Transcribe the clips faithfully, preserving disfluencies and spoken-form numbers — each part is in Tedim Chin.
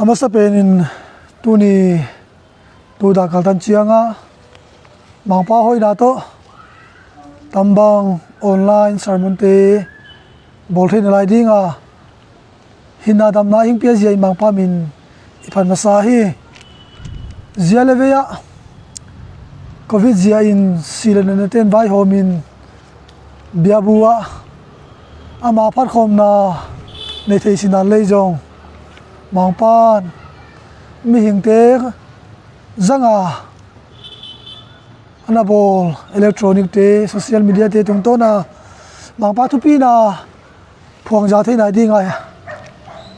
A masa penin tuni tu dakaltan ciangah Mangpa hoihna tawh tambang online sermonte bawl theihna lai dinga hinna damna hing pia zia in Mangpa min i phat masa hi. Zia le vei-ah covid zia in si le nate in vaihawmin biabu-ah ama phatkhawmna nei thei sinan lei zong Mangpan mihingte zanga a na bawl electronic te, social media te tungtawna Mangpa thupina phuangza thei nai dinga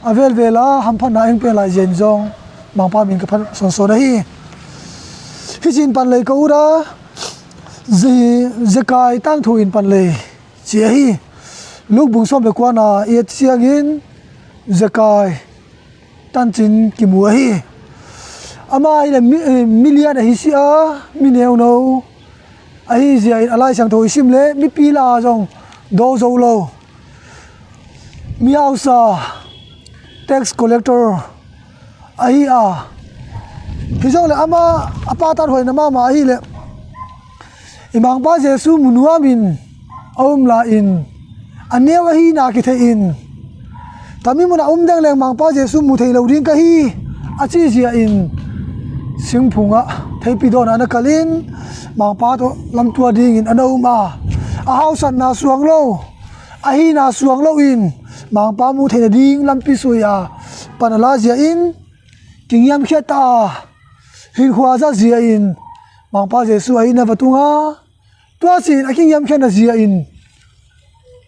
a velvela hamphatna eng pen lai zia in zong Mangpa min ka phat sawnsawn ahi. Hi cin pan lei ka ut a, Zekai tangthu in pan lei ci ahi. Luke bung sawm le kuana i et ciangin Zekai tancin kimu ahi. Ama hi le mi, eh, milian ahi si a, mi neuno ahi zia in a Lai Siangtho i sim le mipi la zong do zo lo, mi hausa, tax collector ahi a, hi zong le ama a pa tan hoihna mahmah ahi le i Mangpa Jesu mu nuamin a um la in a neu ahi na kithei in, tami mun a um deng leng Mangpa Jesu mu thei lo ding ka hi a ci zia in singphungah theipi dawnah na kalin Mangpa tawh lamtua dingin a na um a, a hausatna suang lo, a hina suang lo in Mangpa mu theihna ding lampi sui a pan a la zia in kingiamkhiat ta a, hinkhua zat zia in Mangpa Jesu a inn a va tung a, tua cin a kingiamkhiatna zia in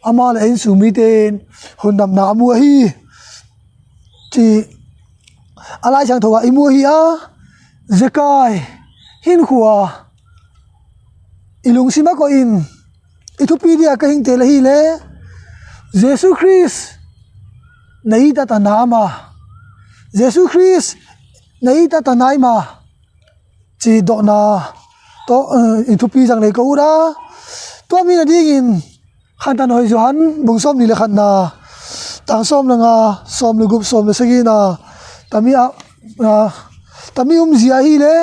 ama le a innsung mite in hundamna a mu ahi ci a Lai Siangtho ah i mu ahi a, Zekai hinkhua i lungsim a koih in i thupi dia ka hingte le hi le Jesu Khrist na it a tana ama, Jesu Khrist na it a tana ima ci dawhna tawh, eh, i thupi zang lei ka ut a, tua mi na dingin Khantan Hoih Johan bung sawm ni le khatna, tang sawm le nga, sawm le gup, sawm le sagina, tami a, a, tami um zia hi le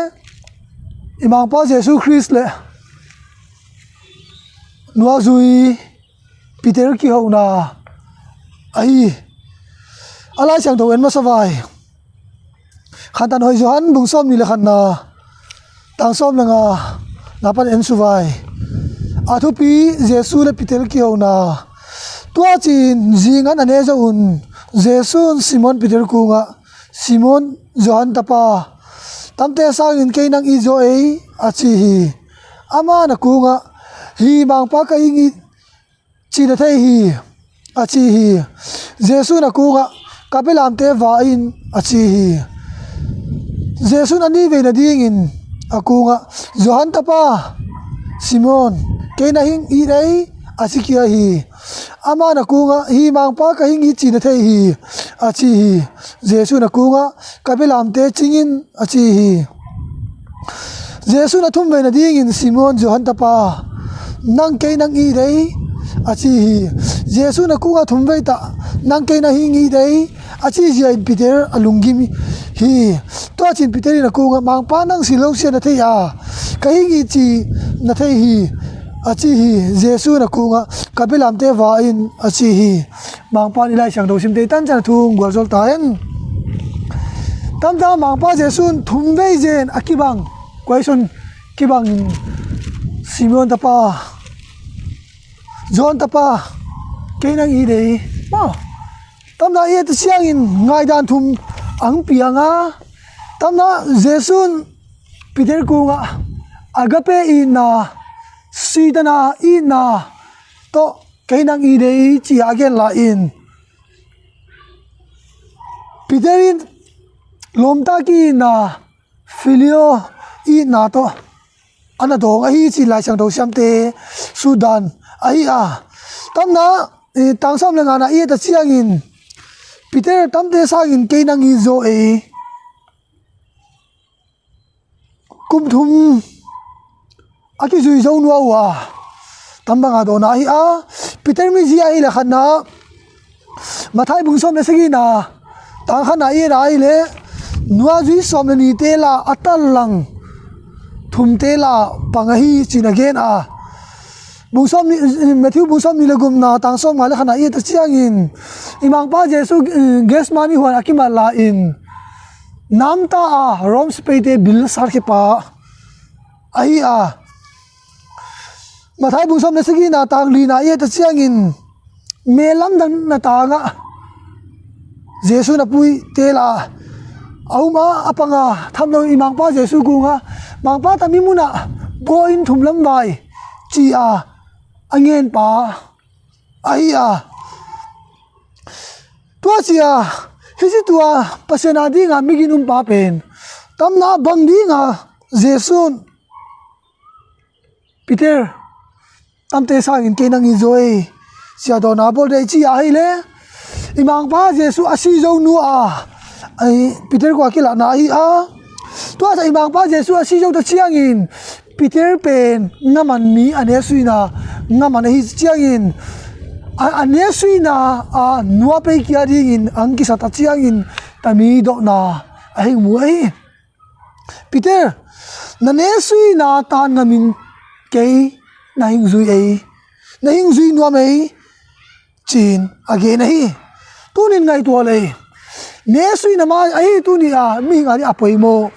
i Mangpa Jesu Khrist le nuazui Peter kihona ahi. A Lai Siangtho en masa vai. Khantan Hoih Johan bung sawm ni le khatna, tang sawm le nga na pan en suvai. A thupi Jesu le Peter kihona. Tua cin zingan a ne zo un Jesu in Simon Peter kungah, Simon, Johan tapa, tamte sangin kei nang it zaw ei a ci hi. Ama na kungah, hi Mangpa ka hing it ci na thei hi a ci hi. Jesu na kungah, ka belamte va in a ci hi. Jesu na ni vei na dingin a kungah, Johan tapa, Simon, kei na hing it ei a ci kia hi. Ama na kungah, hi Mangpa ka hing it ci na thei hi a ci hi. Jesu na kungah, ka belamte cingin a ci hi. Jesu na thum vei na dingin Simon Johan tapa, nang kei nang it ei a ci hi. Jesu na kungah thum vei tah, nang kei na hing it ei a ci zia in Peter a lunggim hi. Tua cin Peter in a kungah, Mangpa nang si lo sia na thei a, ka hing it ci na thei hi a ci hi. Jesu na kungah, ka belamte va in a ci hi. Mangpa in i Lai Siangtho simte i tancian a thu gualzol ta hen. Tamta Mangpa Jesu in thum vei zen a kibang, kuaison kibang in Simeon tapa, John tapa, kei nang it ei. Ma, tamna i et ciangin ngaidan thum ang piang a, tamna Jesu in Peter kungah agape itna, sitana itna tawh kei nang it ei ci a gen lai in, Peter in lawmta ki itna, filio itna tawh a na dawng ahi ci Lai Siangtho siamte sutdan ahi a. Tamna, eh, tang sawm le ngana i et a ciangin, Peter tamte sangin kei nang it zaw ei. Kum thum a kizui zo nua uh a, tambanga dawna ahi a. Peter mizia ahi le khatna, Matthai bung sawm le sagina, tang khatna i et a ahi le, nuazui sawm le nite la a tallang thumte la pang ahi ci-in a gen a. Bung sawm nih, Matthew bung sawm nih le gupna tang sawm nga le khatna i et a ciangin i Mangpa Jesu, eh, Gethsemane huan a kimat la-in namta a Rome sipaite bil satkhia pa ahi a. Matthai bung sawm le sagihna tang lina i et a ciangin mel lamdang na tangah Jesu na puite la a um a, a panga tham lo i Mangpa Jesu kungah, Mangpa, tami munah baw in thum lam vai, ci-a a ngen pa ahi a. Tua ci-a hih ci tua Pasian a dinga migin um pa pen tamna bang dinga Jesu in Peter, tamte sangin kei nang i zaw ei, ci-a dawnna bawl dei ci-a ahih leh i Mangpa Jesu a si zo nu a, ai, Peter kua kilahna ahi a. Tua sa i Mangpa Jesu a si zo ta ciangin Peter pen ngaman mi a nesuina ngaman ahi ciangin a, a nesuina a nuapei kia dingin ang kisa ta ciangin tami dohna a hing mu ahi. Peter, na nesuina tan ngamin kei na hing zui ei, na hing zui nuam ei, ci-in a gen ahi. Tunin ngaihtuah lei, nesuina ma ahi tuni a mihing a dih a poimaw.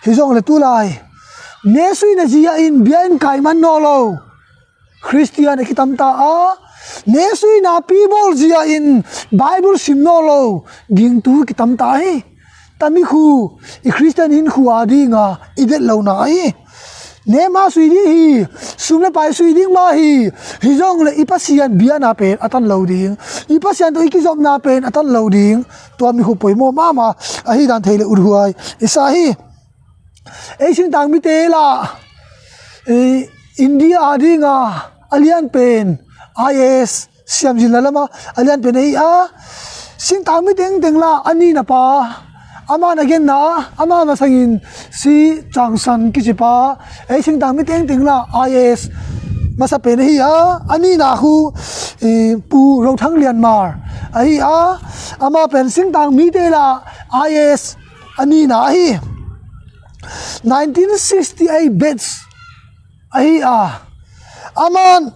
Hi zong le tulai nesuina zia in bia in kai man naw lo Khristian a kitamta a, nesuina pibawl zia in Bible sim naw lo gingtu kitamta hi. Tami khu i Khristian in khu a dinga i det lohna ahi. Nema sui ding hi, sum le pai sui ding ma hi. Hi zong le i Pasian biana pen a tan lo ding, i Pasian tawh i kizopna pen a tan lo ding. Tua mi khu poimaw mahmah ahi dan thei le uthuai i sa hi. Ei singtang mite la, eh, India a dinga a lian pen I A S, siamzinna lama a lian pen ahi a. Singtang mi tengteng la a nina pa, ama na genna ama masangin si Changsan kici pa, ei singtang mi tengteng la I A S masa pen ahi a. A nina khu, eh, Pu Rothang Lianmar ahi a. Ama pen singtang mite la I A S a nina ahi. Nineteen sixty-eight batch ahi a. Aman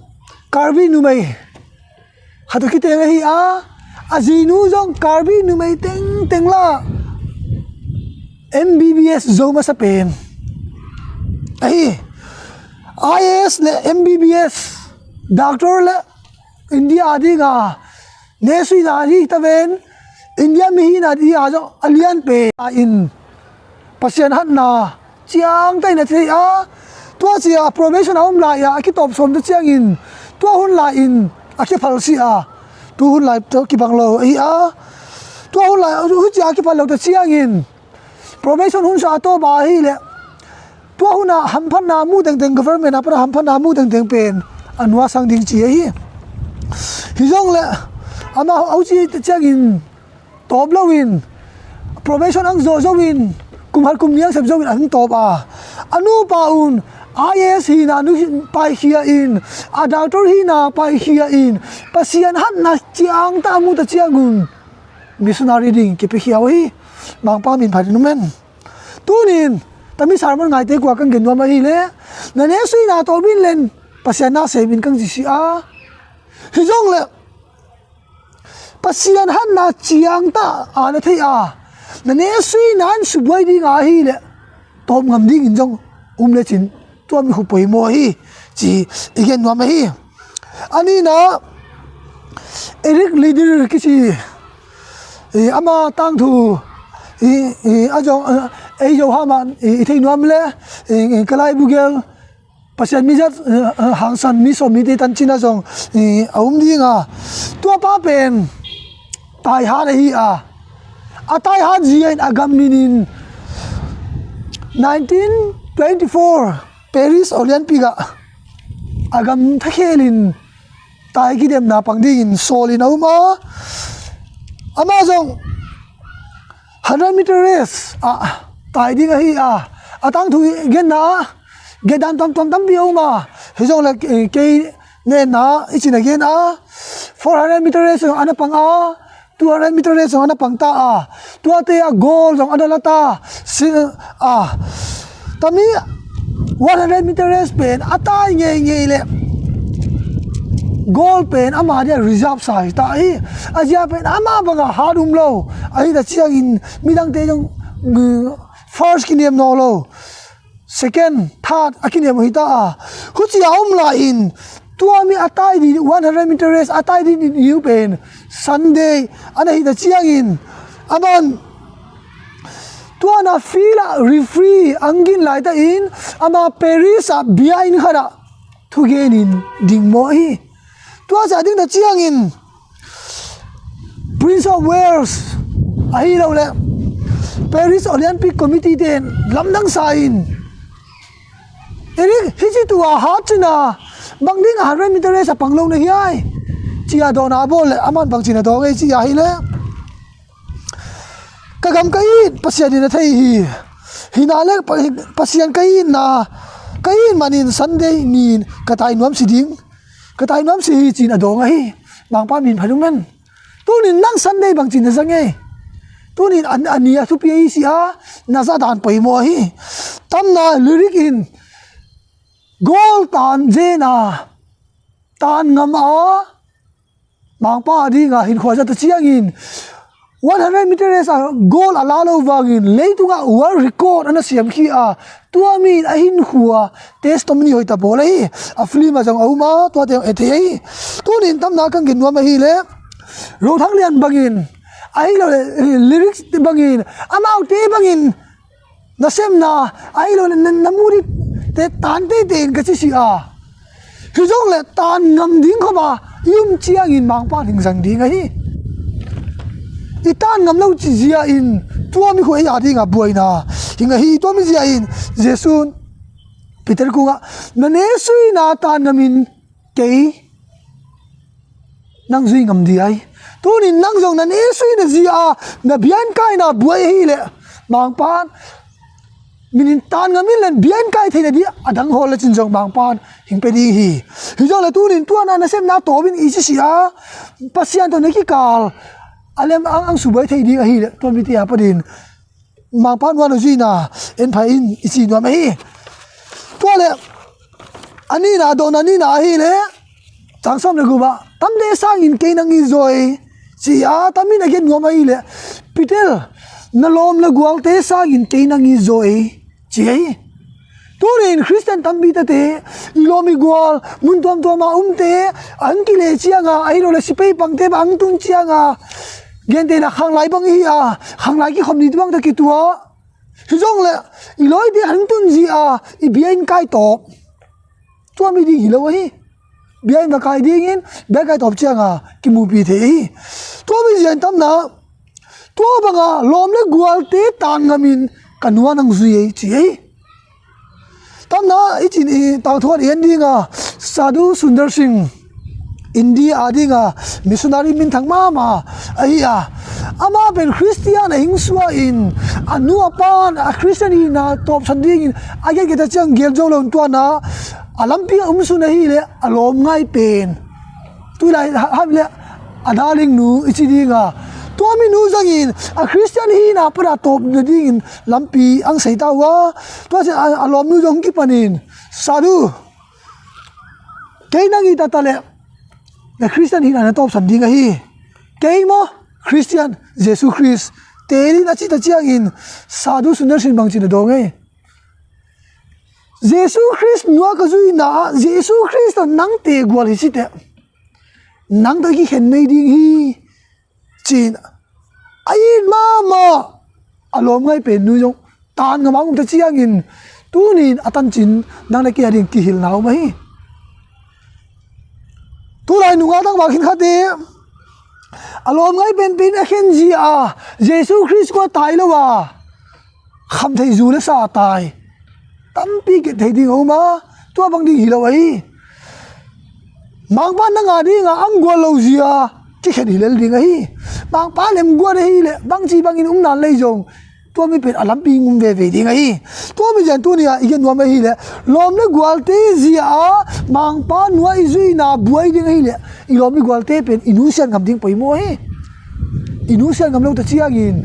Karbi numei khat uh kiteng ahi a. A zinu zong Karbi numei tengteng la M B B S zo masa pen ahi. I A S le M B B S, doctor le India a dinga nesuina hi ta ven, India mi hina dia zong a lian pen in Pasian hatna ciangta in a thei a. Tua cia probation a om lai-a a kitawp sawm ta ciangin tua hun lai-in a kiphal si a. Tu hun lai tawh kibang lo ahi a. Tua hun lai hucia a kiphal lo ta ciangin probation hun sa a tawp a ahih leh tua hunah hamphatna mu tengteng, government a pana hamphatna mu tengteng pen a nuasang ding ci ahi. Hi zong le amah a huci ciangin tawp loin probation ang zawh zo in kum khat kum ni ang sep zo in a hung tawp a. A nupa un I A S hina nu paikhia in, a doctor hina paikhia in, Pasian hatna ciangta a mu ta ciangun missionary ding kipiakhia uh hi. Mangpa min phat in um hen. Tunin tami sermon ngaite kua kan gen nuam ahih leh, na nesuina tawp in len Pasian na sem in kan ci si a. Hi zong le Pasian hatna ciangta a na thei a, na nesuina in subuai ding ahih leh tawp ngam dingin zong um lecin tua mi khu poimaw hi ci i gen nuam ahi. A nina Eric Liddell kici, eh, ama tangthu, eh, eh, a zong, eh, ei Zo hama, eh, i thei nuam le, eh, eh, ka laibu gel Pasian mizat, eh, eh, hangsan mi sawm mite tancina zong, eh, a um dinga. Tua pa pen taihat ahi a. A taihat zia in a gam minin nineteen twenty-four Paris Olympic ah a gam thakhelin tai kidemna pang dingin sawlin a um a. Amah zong hundred meter race ah tai ding ahi a. A tangthu genna ah giahdan tuamtuam tampi a um a. Hi zong le, eh, kei nenna i cin a gen a. Four hundred meter race zong a na pang a. Two hundred meter race zong a na pang ta a. Tuate ah gold zong a na la ta. Si, a, tami one hundred meter race pen a tai ngeingei le gold pen ama dia reserve sa hi ta hi. A zia pen ama banga hat um lo. Ahi ta ciangin midangte zong, mm, first kiniam nawn lo. Second, third a kiniam hi ta a. Huci a om lai-in tua mi a tai di one hundred meter race a tai di di pen Sunday a na hi ta ciangin aman tua na field ah referee ang gin lai ta in ama Paris ah bia inn khat ah thugenin ding mawh hi. Tua sa ding ta ciangin Prince of Wales ahi lo le Paris Olympic Committee ten lamdang sa in Eric, hici tua hat cina bang ding a hundred meter race a pang lo na hi ai. Cia dawna bawl le aman bang cina daw ngei cia hi le ka gam ka it Pasian in a thei hi. Hina le Pa-, Pasian ka itna ka it manin Sunday nin ka tai nuam si ding. Ka tai nuam si hi cin a dawng ahi. Mangpa min pha ding men. Tunin nang Sunday bang cin na za ngei. Tunin a, a ni a thupi ahi si a na za dan poimawh ahi. Tamna lyric in gold tan zena tan ngam a Mangpa dinga hinkhua za ta ciangin one hundred meter race a gold a la lo vangin leitungah world record a na siam khi a tua mi in a hinkhua testimony hoih ta bawl ahi. A film a zong a um a tuate zong e thei ahi. Tunin tamna kan gen nuam ahi le Rothang Lian bangin ahi lo le lyrics bangin amaute bangin nasemna ahi lo le na, na mu di te tan teitei in ka ci si a. Hi zong le tan ngam ding khawm a i um ciangin Mangpa in hing zang ding ahi. I tan ngam lo ci zia in tua mi khua ei a dinga buaina hing ahi. Tua mi zia in Jesuh Peter kungah na nesuina tan ngamin kei nang zui ngam di ai. Tunin nang zong na nesuina zia a na biankaina buai ahi le Mangpa minin tan ngam in len biankai theina di a dang hawl le cin zong Mangpa hing pe ding hi. Hi zong le tunin tuana nasemna tawpin i ci si a Pasian tawh na kikal a lem ang ang subuai thei ding ahi le tua mite a panin Mangpa nuan lo zuina en phai in i ci nuam ahi. Tua le a nina dawna nina ahi le tangsam le guba tamte sangin kei nang i zoi ci a tamin a gen nuam ahi le Peter na lawm le gualte sangin kei nang i zoi ci ahi. Tunin Khristian tampi tate i lawm i gual mun tuamtuama umte ang kile cianga ahi lo le sipei pangte ba ang tung cianga gentena khanglai bang ihi a khanglai kikhom ni tubang ta kitua. Hi zong le i lawite hang tun zi a i bia in kai tawp tua mi ding hi lo ahi. Bia in va kai dingin bia kai tawp cianga kimupi thei ahi. Tua mi zian tamna tua banga lawm le gualte tan ngamin ka nuan ang zui ei ci ei. Tamna i cin i tangthuan i en dinga Sadhu Sundar Singh India a dinga missionary minthang mama ahi a ama pen Khristian a hing sua in a nu a pan a Khristian hina tawpsan dingin a giatgiat a ciang gel zo lo in tuana a lampi a umsun ahi le a lawm ngai pen tuilai ha le a darling nu i ci dinga tua mi nu zangin a Khristian hina pana tawp nadingin lampi ang sei ta uh a tua cian a lawm nu zong kipanin Sadhu kei nang i tata le na Khristian hina na tawpsan ding ahi. Kei maw Khristian Jesu Khrist te in a cita ciangin Sadhu Sundar Singh bang cin a dawng ei. Jesu Khrist nua ka zuina ah Jesu Khrist tawh nang te gual hi cite nang tawh kikhen mei ding hi. Cin a it mahmah a lawm ngai pen nu zong tan ngam a um ta ciangin tunin a tancin nang le kei a ding kihilna um ahi. Tulai nunga tangvak khin khate a lawm ngai penpen a khen zi a Jesu Khrist kua tai lo a kham thei zu le sa tai tampi get thei ding a um a tua bang ding hi lo ahi. Mangpa nanga dinga ang gual lo zia kikhen hi lel ding ahi. Mangpa lem gual ahi le bangci bangin um nan lei zong tua mi pen a lampi ngum veve ding ahi. Tua mi zian tuni a i gen nuam ahi le lawm le gualte zia a Mangpa nua i zuina buai ding ahi le i lawm i gualte pen i nusian ngam ding poimawh ahi. I nusian ngam lo ta ciangin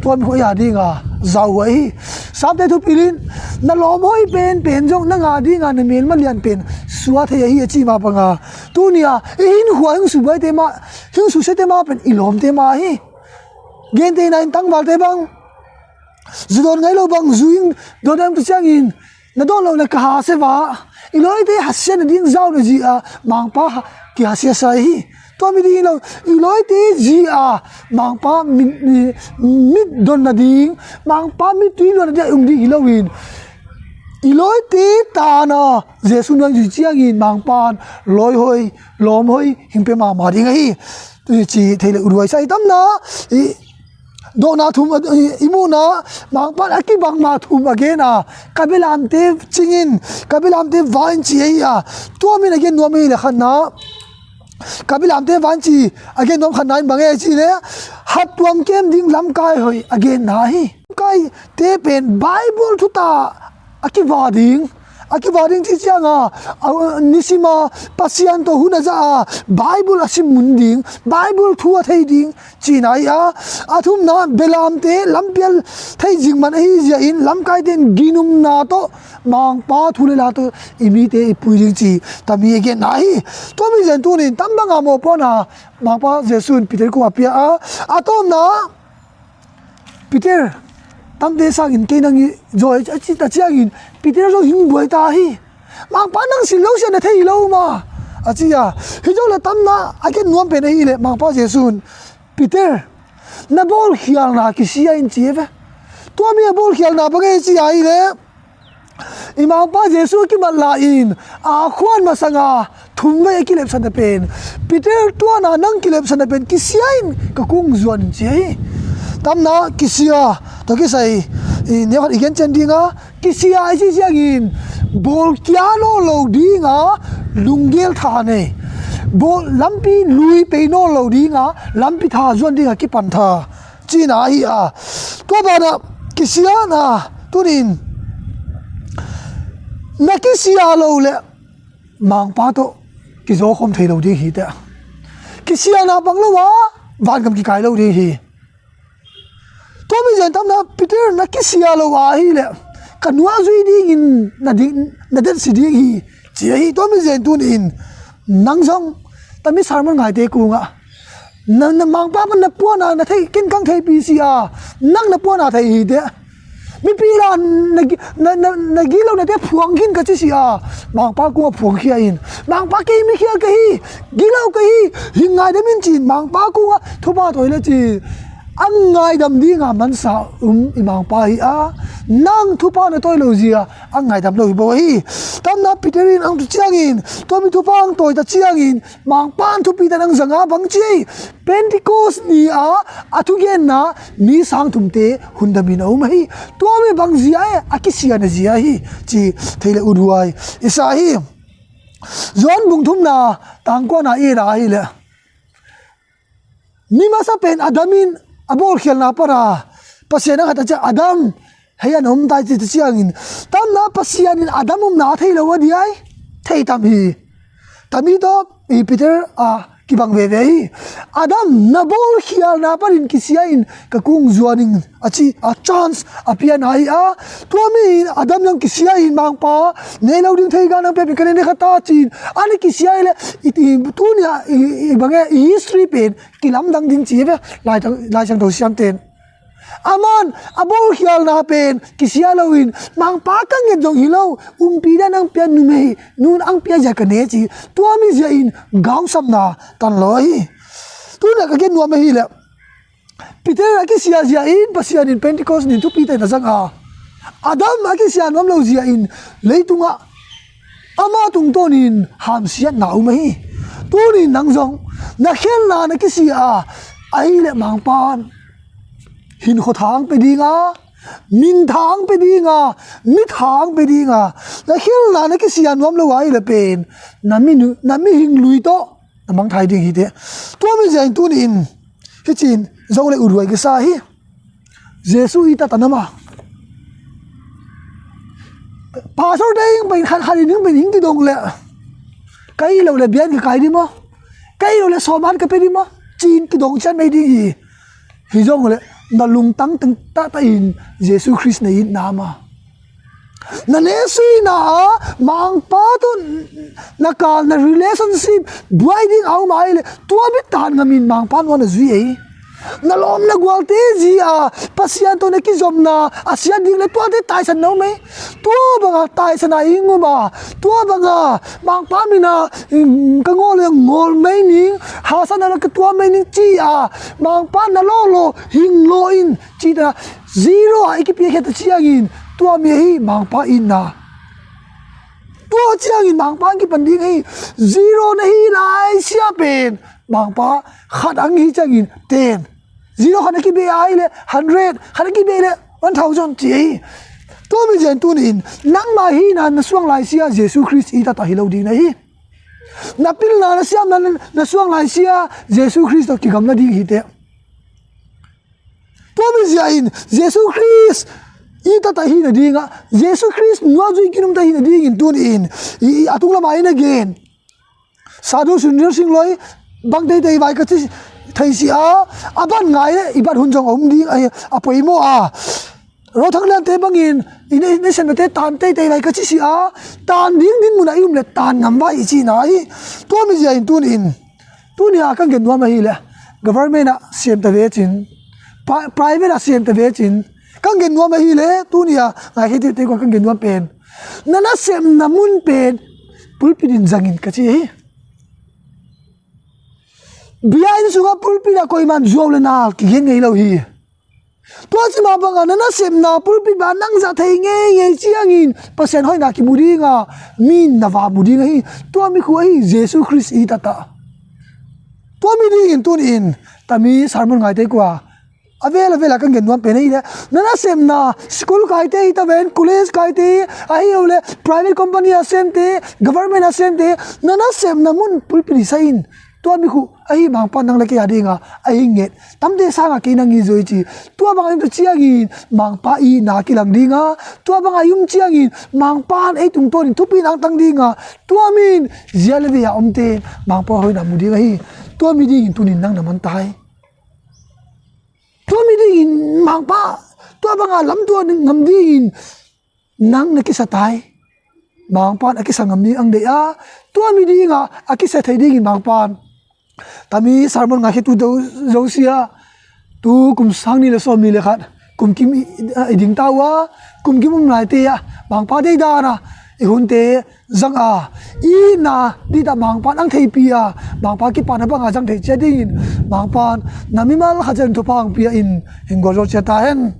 Tua mi khua i a dinga zauhuai hi. Samte thupilin na lawm hoi penpen zong na nga dinga na melma lian pen suah thei ahi a ci mah banga, tuni a i hinkhua hing subuaite mah, hing susiate mah pen i lawmte mah hi. Gentehna in tangvalte bang zu dawn ngai lo bang zu hing dawn dang tu ciangin na dawn lohna ka hasia va. I lawite hasiatna ding zau na zi a Mangpa ha- kihasiasa hi. Tua mi ding lo, i lawite zi a Mangpa mit, mit donna ding, Mangpa mit tui luanna ding a um ding hi loin, i lawite tana Jesu nuang zi ciangin Mangpan lawihoi, lawmhoi hing pe mahmah ding ahi. Ci thei le uruai sa i tamna i dawhna thum a, i, i muhna Mangpan a kibangma thum a gen a, ka belamte cingin, ka belamte vain ci ahi a, tua min a gen nuam ahi le khatna, ka belamte vain ci a gen nuam khatna in bang e ci le, hattuang kem ding lamkai hoi a genna hi. Lamkaite pen Bible thuta a kiva ding, a kiva ding ci cianga, a, nisima Pasian tawh hun a za a, Bible a sim mun ding, Bible thu a thei ding, cina hi a, a thumna belamte lampial thei zing man ahi zia in lamkaite in ginumna tawh Mangpa thu le la tawh i mite i pui ding ci tami a genna hi. Tua mi zen tunin tam banga mawhpuana Mangpa Jesu in Peter kua pia a, a tawmna Peter, tamte sangin kei nang i zawi a ci ta ciangin Peter zong hing buai ta hi. Mangpa nang sil lo sia na thei lo ma a ci a. Hi zong le tamna a gen nuam pen ahi le Mangpa Jesu in Peter, na bawlkhialna kisia in ci e ve. Tua mi a bawlkhialna bang e ci a hi le, i Mangpa Jesu a kimat la in a khuan masanga thumvei a kilepsana pen, Peter tuana nang kilepsana pen kisia in ka kung zuan in ci hi. Tamna kisia tawh kisai i neukhat i gen cian dinga, kisia i ci ciangin bawlkia nawn lo dinga lunggel tha nei, bawl lampi lui pei nawn lo dinga lampi tha zuan dinga kipan tha cina ahi a. Tua banah kisiana tunin na kisia lo le Mangpa tawh kizaw khawm thei lo ding hi te. Kisiana bang lo a vangam kikai lo ding hi. Tua mi zen tamna Peter na kisia lo a hi le ka nuah zui dingin na ding, na detsi ding hi ci ahi. Tua mi zen tunin nang zong tami sermon ngaite kungah na, na Mangpa pan na puana na thei, ken kang thei pi si a, nang na puana thei hi te. Mipi la na gi-, na, na, na gilo na te phuang khin ka ci si a, Mangpa kungah phuang khia in, Mangpa kei mi khial ka hi, gilo ka hi, hing ngaidam in cin, Mangpa kungah thupha toi le ci. Ang ngaidam dinga mansa um i Mangpa hi a, nang thupha na toi lo zia ang ngaidam lo hi bo hi. Tamna Peter in ang tu ciangin, tua mi thupha ang toi ta ciangin, Mangpan thupi ta nang zanga bang ci ei. Pentecost ni a a thugenna mi sang thumte hundamin a um ahi. Tua mi bang zia e, a kisiana zia hi ci thei le uruai i sa hi. Johan bung thumna tangkuana i na hi le, mi masa pen Adam in a bawlkhialna para Pasian a khat a cia Adam hei an om tai ci ta ciangin, tamna Pasian in Adam omna a thei lo a diai, thei tam hi. Tami tawh i Peter a kibang veve hi. Adam na bawlkhialna panin kisia in ka kung zuan in a ci a chance a piana hi a. Tua mi in Adam zong kisia in Mangpa nei lo ding thei gan ang pia pi ka nei ne kha ta cin. Ani kisia i le i, i, tunia i, i bange i history pen kilamdang ding ci ve. Lai, Lai Siangtho siamten aman a bawlkhialna pen kisia loin Mangpa ka nget zong hi lo, umpi dan ang pia numei nun ang pia zia ka ne ci. Tua mi zia in gausapna tan lo hi. Tuna ka gen nuam ahi le Peter a kisia zia in Pasian in Pentecost nin thupi te na zang a, Adam a kisia nuam lo zia in leitungah ama tungtawnin hamsiatna um ahi. Tunin nang zong na khelna na kisia a, ahi le Mangpan hinkhua thang pe dinga, min thang pe dinga, mi thang pe dinga, na khelna na kisia nuam lo ahi le pen na mi, na mihing lui tawh na mangthai ding hi te. Tua mi zia in tunin hicin zo le uruai kisa hi. Jesu i tata nama pastor te ing pen khat khat in ing pen ing kidong le, ka i lo le bian ka kai di maw, ka i lo le sawman ka pe di maw, cin kidong cian mei ding hi. Hi zong le na lungtang teng tata in Jesu Khrist na itna mah, na nesuina a Mangpa tawh na kal na relationship buai ding a om a hi leh tua bit tan ngamin Mangpa nuan a zui ei. Na lawm na gualte zi a Pasian tawh na kizopna a siat ding le tuate taisan na om ei. Tua banga taisan a ing um a, tua banga Mangpa mina ka ngawl le ngawl mei ning, hasa na ka tua mei ning ci a Mangpa na lawlaw hing law in ci ta zero a i kipiakhia ta ciangin tua mi ahi Mangpa itna. Tua ciangin Mangpa ang kipan ding ahi. Zero na hi lai sia pen Mangpa khat ang hi ciangin ten. Zero khat a kibe a hi le hundred, khat a kibe le one thousand ci ahi. Tua mi zian tunin nangma hina na suang lai sia Jesu Khrist i tata hi lo ding na hi. Na pilna na siamna na suang lai sia Jesu Khrist tawh kigamla ding hi te. Tua mi zia in Jesu Khrist i tata hi na dinga Jesu Khrist nuazui kinum ta hi na dingin tunin i a tung lama i na gen. Sadu Sundar Singh Loi bang teitei vai ka ci thei si a, a ban ngai le i bat hun zong om ding a poimaw a. Rothang liante bangin i nei semnate tan teitei vai ka ci si a, tan ding din muna i um le tan ngam vai i ci na hi. Tua mi zia in tunin tunia kan gen nuam ahi le government a siam ta vecin, private a siam ta vecin kan gen nuam ahi le tunia ngai khei tete kua kan gen nuam pen na na semna mun pen pulpit in zangin ka ci hi. Bia in sunga pulpit a koiman zuau le nal kigen ngei lo hi. Tua ci ma banga na na semna pulpit ba nang za thei ngei ngei ciangin Pasian hoina kimu dinga min na va mu ding ahi. Tua mi khu ahi Jesu Khrist i tata. Tua mi dingin tunin tami sermon ngaite kua a vel a vel a kan gen nuam pen ahi le na na semna school kaite hi ta ven, college kaite ahi lo le private company a semte, government a semte, na na semna mun pulpit hi sa in. Tua mi khu ahi Mangpa nang le kei a dinga ahi nget tamte sanga kei nang i zoi ci. Tua banga i um ta ciangin Mangpa i na kilang dinga tua banga i um ciangin Mangpa ei tungtawnin thupi nang tang dinga tua min zia le vei a omte Mangpa hoina mu ding ahi. Tua mi dingin tunin nang na man ta hi. Tua mi dingin Mangpa tua banga lamtuan ngam dingin nang na kisa tai. Mangpan a kisa ngam ding ang deih a tua mi dinga a kisa thei dingin Mangpan tami sermon ngai khe tu zosia tu kum sang ni le sawm ni le khat kum kim i ding ta uh a kum kim um laite a Mangpa deidana i hunte zang a i na dita Mangpan ang theipi a Mangpa kipana banga zang thei cia dingin Mangpan na mimal khat zan thupha ang pia in hing gol zo cia ta hen.